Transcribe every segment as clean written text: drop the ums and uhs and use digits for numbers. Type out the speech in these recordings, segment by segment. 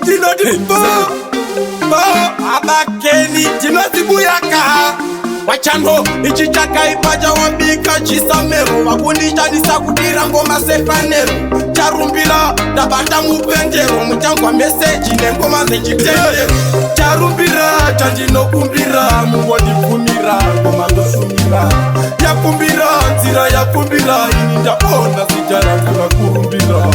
Tinoti bo bo abakeni tinozibuyaka wachano ichi chakaipa chawabika chisamero vakundishandisa kudira ngoma sefanero charumbira ndabata mupendero muchangwa meseji nengoma dzechitendero charumbira chandinokumbira mungondibvumira ngoma ndoshumira yakumbira nzira yakumbira ini ndaona zita rangu rakurumbira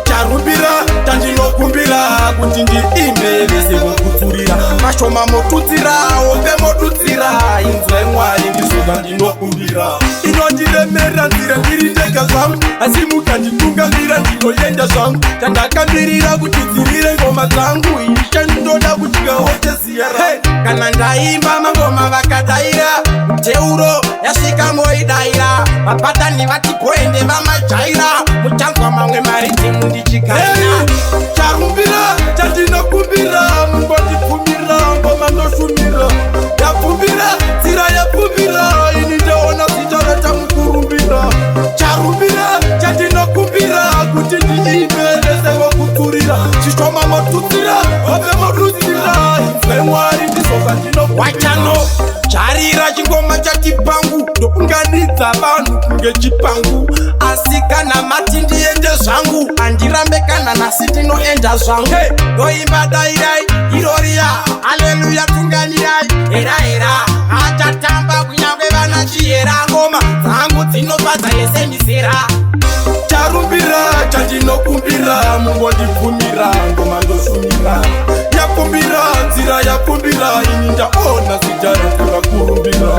charumbira chandinokumbira kuti ndiimbe vese vokutsurira mashoma motutsira hombe motutsira inzwai Mwari ndizvo zvandinokumbira inondiremera nzira ndiri ndega zvangu asi mukanditungamira ndinoenda zvangu chandakamirira kuti dzirire ngoma dzangu ishe ndoda kudyawo cheziya hey, kana ndaimba mangoma vakadaira teuro yasvika moidaira vapatani vati boende vamajaira muchanzwa mamwe maridhimu ndichigaira hey, charumbira chandinokumbira mungondibvumira ngoma ndoshumira yapfumbira nzira yapfumbira ini ndoona zita ratamukurumbira charumbira chandinokumbira kuti ndiimbe vese vokutsurira zvishoma motutsira hope motutsira inzwe Mwari ndizvo zvandinokumbira charira chingoma chatipangu ndounganidza vanhu kunge chipangu asi kana mati ndiende zvangu handirambe kana nhasi ndinoenda zvangu ndoimba dairai iroriya haleluya tunganirai hera hera achatamba kunyange vana chiyera ngoma dzangu dzinofadza yese mizera charumbira chandinokumbira mungondibvumira ngoma ndoshumira yakumbira nzira yakumbira ini ndaona zita rangu rakurumbira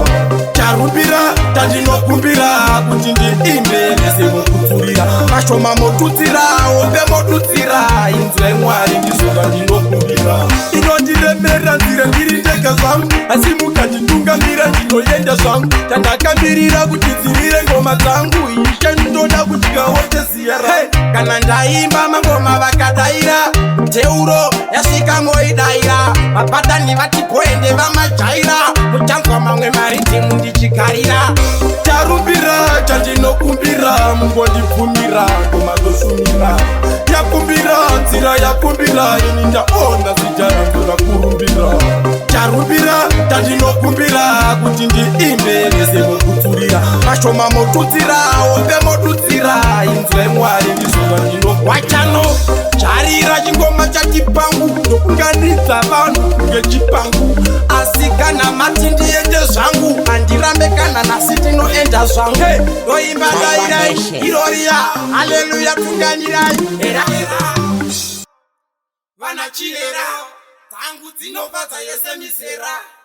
charumbira chandinokumbira kuti ndiimbe vese vokutsurira mashoma motutsira hombe motutsira inzwai Mwari ndizvo zvandinokumbira inondiremera nzira ndiri ndega zvangu asi mukanditungamira ndinoenda zvangu chandakamirira kuti dzirire ngoma dzangu ishe ndoda kudyawo cheziya hey, kana ndaimba mangoma vakadaira teuro yasvika moidaira vapatani vati boende vamajaira muchanzwa mamwe maridhimu ndichigarira charumbira chandinokumbira mungondibvumira ngoma ndoshumira yakumbira nzira yakumbira ini ndaona zita rangu rakurumbira charumbira chandinokumbira kuti ndiimbe vese vokutsurira mashoma motutsira hombe motutsira inzwai Mwari ndizvo zvandino charira chingoma chatipangu ndounganidza vanhu kunge chipangu asi kana mati ndiende zvangu handirambe kana nhasi ndinoenda zvangu ndoimba dairai iroriya haleluya tunganirai hera hera vana chirera dzangu dzinofadza yese mizera.